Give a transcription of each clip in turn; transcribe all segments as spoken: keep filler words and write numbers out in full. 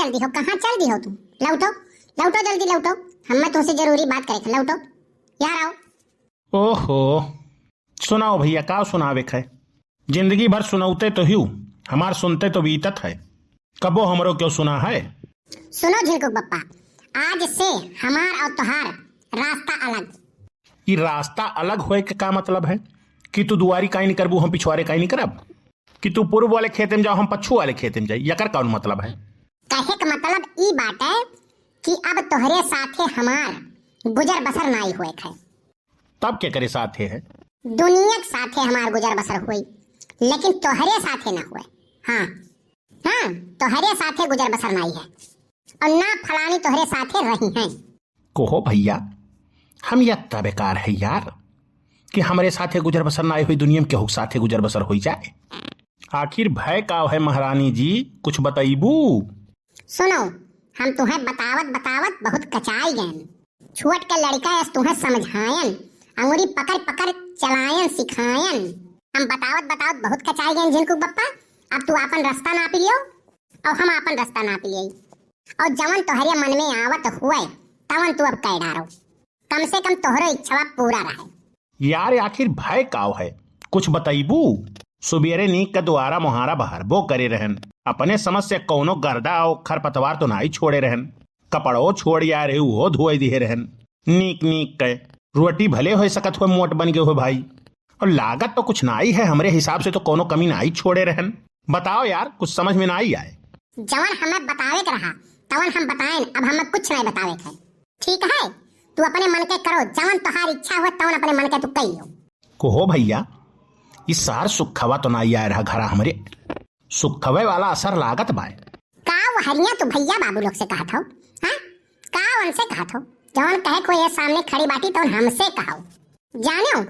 दिहो, कहाँ चल दिहो तू? लौटो, लौटो, जल्दी लौटो, हमें तुमसे जरूरी बात करे के, लौटो, यार आओ। ओहो, सुनाओ भैया, का सुनावे के है? जिंदगी भर सुनौते तो हिउ, हमार सुनते तो बीतत है, कबो हमरो क्यों सुना है? सुनो झिनकुक बप्पा, आज से हमार और तोहार रास्ता अलग। ई रास्ता अलग होए के का मतलब है? कि तू दुआरी काई नहीं करबू, हम पिछुआरे काई नहीं करब? कि तू पूर्व वाले खेते में जाओ, हम पच्छू वाले खेते में जाई, यकर कौन मतलब है? कहे के मतलब ई बाटे कि अब तोहरे साथे हमार गुजर बसर नाई होए के है। तब के करे साथे है? दुनिया के साथे हमार गुजर बसर होई, लेकिन तोहरे साथे ना होए। हाँ, हाँ, तोहरे साथे गुजर बसर नाई है, और ना फलानी तोहरे साथे रही हैं। कोहो भैया, हम यत्ता बेकार है यार, कि हमरे साथे गुजर बसर नाई होई, दुनिया में केहू के साथे गुजर बसर होई जाए। आखिर भय का है महारानी जी, कुछ बतईबू? सुनो, हम तुहें बतावत बतावत बहुत कचाई गएन। छुअट के लड़िका अस तुहें समझायन, अंगुरी पकड़ पकड़ चलायन सिखायन। हम बतावत बतावत बहुत कचाई गएन झिनकुक बप्पा, अब तू आपन रस्ता नापि लियो और हम आपन रस्ता नापि लियई, और जवन तोहरे मन में आवत हुए तवन तू अब कह डारो, कम से कम तोहरो इच्छवा पूरा रहे। यार, आखिर भय काव है, कुछ बतईबू? सुबेरे नीक के दुआरा मोहारा बहरबो करे रहन, अपने समझ से कौनो गर्दा और खरपतवार तो नाई छोड़े रहन, कपड़ो छोड़ यार उहो धोए दिए रहन। नीक नीक के रोटी भले हो सकत हो मोट बन गए हो भाई, और लागत तो कुछ नाई है, हमरे हिसाब से तो कौनो कमी नाई छोड़े रहन। बताओ यार, कुछ समझ में नाई आए। जवन हमें बतावे के रहा तवन हम बताएन, अब हमें कुछ नहीं बतावे के है। ठीक है, तू अपने मन के करो, जवन तोहार इच्छा हो तवन अपने मन के तू कही हो। कोहो भैया, ई सार सुखवा तो नाई आए रहा घरा हमरे, सुखवे वाला असर लागत बाय। का वो हरिया तू भैया बाबू लोग से कहत हो? हाँ, का उनसे कहत हो? जवन कहे को ये सामने खड़ी बाटी तवन हमसे कहो, जाने हो?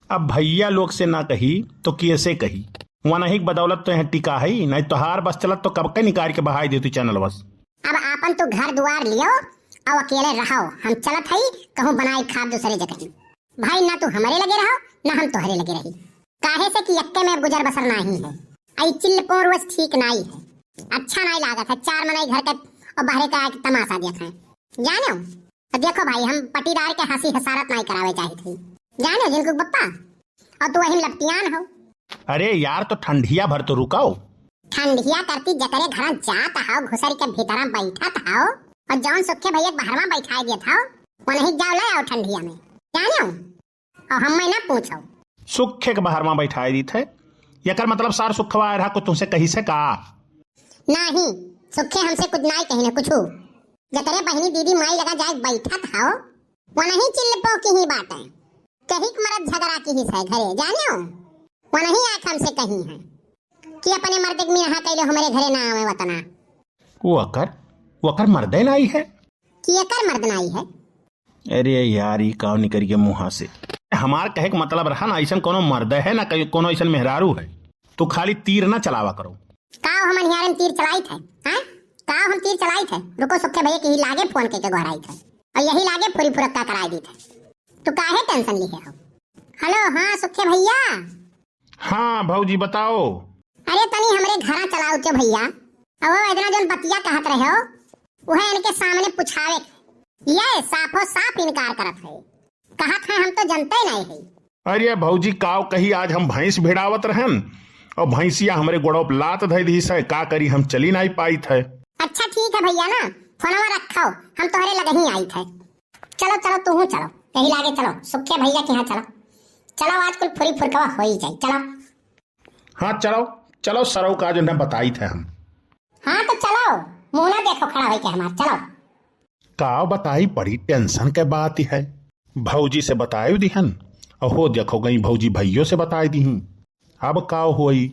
अब भैया लोग से ना कही तो कैसे कही? वनही के बदौलत तो यहाँ टिका है, नहीं तोहार बस चलत तो कब के निकाल के बहाई देती चैनल बस। अब आपन तू घर दुआर लियो, अब अकेले रहो, हम चलत हई कहूँ बनाई खाब दूसरे जगह। भाई ना तू हमरे लगे रहो ना हम तोहरे लगे रही, काहे से कि यक्के में अब गुजर बसर नाही है। आई चिल्ल पोर वस ठीक नाही है, अच्छा नाही लागत है, चार मनई घर के और बाहरे का आके तमाशा देख हैं, जाने हो? तो देखो भाई, हम पटीदार के हंसी हसारत नाई करावे चाहित हई, जाने जिनको बप्पा, और तू वही लपटियान हो। अरे यार, तो ठंडिया भर तो रुकाओ। ठंडिया करती जकरे घरा जात हाव, घुसर के भीतरा बैठत हाव, और जौन सुखे भैया के बहरवा बैठाए देत हाव, वनही जाओ ले आओ ठंडिया में, जाने हो? और हम मैं ना पूछो। सुखे के बहरवा बैठाए दीत है, यकर मतलब सार सुखवा आए रहा को तुमसे कही से का? नाही, सुखे हमसे कुछ नाही कही ना कुछ। जकरे बहनी दीदी माई लगा जाए बैठत हाव, वनही चिल्ल पो की ही बात है। कहिक मरद झगड़ा की हिस है घरे, जाने हो? वनही आके हमसे कही है कि अपने मर्द के मिनहा कैले हमरे घरे ना आवे वतना। वो अकर, वो अकर मर्दे नाई है। कि एकर मर्द नाई है। अरे यार, ई काव निकल गया मुँहा से। हमार कहे के मतलब रहा ना, ऐसन कोनो मर्द है ना, कहीं कोनो ऐसन मेहरारू है। तो खाली तीर ना चलावा करो। काव हम अनिहारे में तीर चलाइत है, हाँ? काव हम तीर चलाइत है? रुको, सुखे भैया के ही लागे फोन के, के गोहराइत है। और यही लागे फुरी फुरक्का कराए दीत है। तू काहे टेंशन लिहे हो? हेलो, हाँ सुखे भैया। हाँ भौजी, बताओ। अरे तनी हमरे घरा चलाओ के भैया, अब वो इतना जौन बतिया कहत रहे हो, वह इनके सामने पुछावे के। ये साफो साफ इनकार करत है, कहत है हम तो जनते नहीं है। अरे भौजी, काव कही, आज हम भैंस भिड़ावत रहन और भैंसिया हमरे गोड़ों पे लात धइ दीस है, का करी, हम चली नहीं पाइत है। अच्छा ठीक है भैया ना, फोनवा रखो, हम तोहरे लगही आइत है। चलो चलो, तू चलो, यही लागे चलो, सुखे भैया के यहाँ चलो। चलो, आज कुल फुरी फुरकवा हो ही जाई, चलो। हाँ चलो, चलो सरऊ का जो न बताइत है हम। हाँ तो चलो, मुँह ना देखो खड़ा होई के हमार, चलो। का बताई, बड़ी टेंशन के बात है। भौजी से बताए दिहन, अहो देखो गई भौजी भैयो से बताए दीही। अब का होई,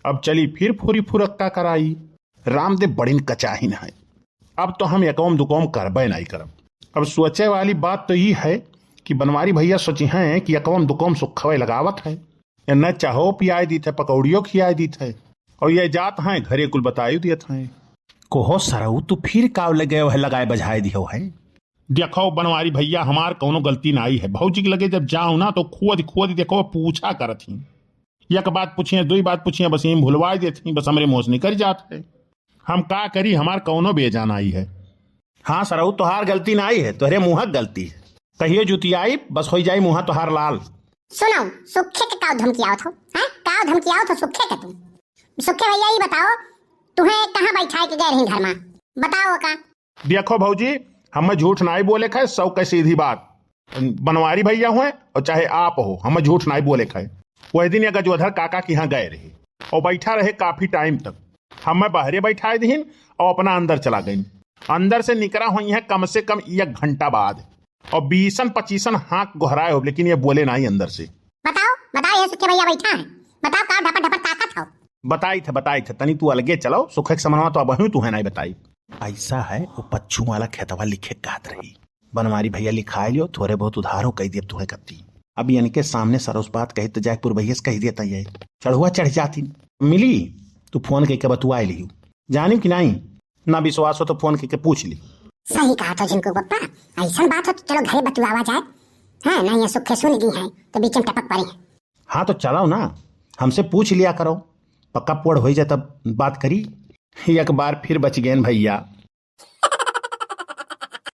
अब चली फिर फुरी फुरक्का कराई। रामदेव बड़िन कचाहिन है, अब तो हम एकौम दुकौम करबे नहीं करब। अब सोचे वाली बात तो ई है कि बनवारी भैया सोची हैं कि एकौम दुकौम सुखवे लगावत है, या न चाहो पियाए दीत है, पकौड़ियों खियाए दीत है, और ये जात हैं घरे कुल बताई दियत हैं। कोहो सरऊ, तू फिर काव लगे है लगाए बजाए दियो है? देखो बनवारी भैया, हमार कौनो गलती नाई है। भौजी के लगे जब जाओ ना तो खोद खोद देखो, पूछा करत ही, एक बात पूछिए, दुई बात पूछिए, बस यही भुलवाए देत ही, बस हमरे मुँह से निकल जात है। हम का करी, हमार कौनो बेजा नाई है। हाँ सरऊ, तोहार गलती नाई है, तोहरे मुँह क गलती है। कहियो जुतियाई, बस होई जाई मुँह तोहार लाल। सुनो, सुखे के काव धमकियावत हो, हैं? काव धमकियावत हो सुखे के तू? सुखे भैया, ई बताओ, तुहें कहाँ बैठाए के गए रही घर मा? बताओ का? देखो भौजी, हमें झूठ नाई बोले खाए, सौ के सीधी बात। बनवारी भैया हुए और चाहे आप हो, हमें झूठ नाई बोले खाए। वह दिन ये गजोधर काका के यहाँ गए रहे और बैठा रहे काफी टाइम तक। हमें बाहरे बैठाए दिहिन और अपना अंदर चला गइन। अंदर से निकरा हुई है कम से कम एक घंटा बाद और बीसन पच्चीसन हाँक गोहराए हो, लेकिन ये बोले नाई अंदर से। बताओ, बताओ, ये सुखे भैया बैठा है, बताओ का ढपर ढपर ताकत हो? बताई थे, बताई थे, तनी तू अलगे चलो, सुखे के समनवा तो अबहूँ तू है नाई बताई। ऐसा है, वो पच्छू वाला खेतवा लिखे कहत रही। बनवारी भैया लिखाए लियो, थोरे बहुत उधारो कह दिए तुहे कत्ती। अब इनके सामने सरोस बात कही तो जाए पुरबहियस कह देता ये। चढ़ुआ चढ़ जाती। मिली, तू फोन कइके बतुआए लियो। जानियो कि नाई? ना विश्वास हो तो फोन कइके पूछ ली। सही कहा तो झिनकू बप्पा, ऐसन बात हो तो चलो घरे बतुआवा जाए। हाँ, नहीं ये सुखे सुन गई है तो बीच में टपक पड़ी। हाँ तो चलो ना, हमसे पूछ लिया करो, पक्का पोड़ होई जाए तब बात करी। एक बार फिर बच गए भैया,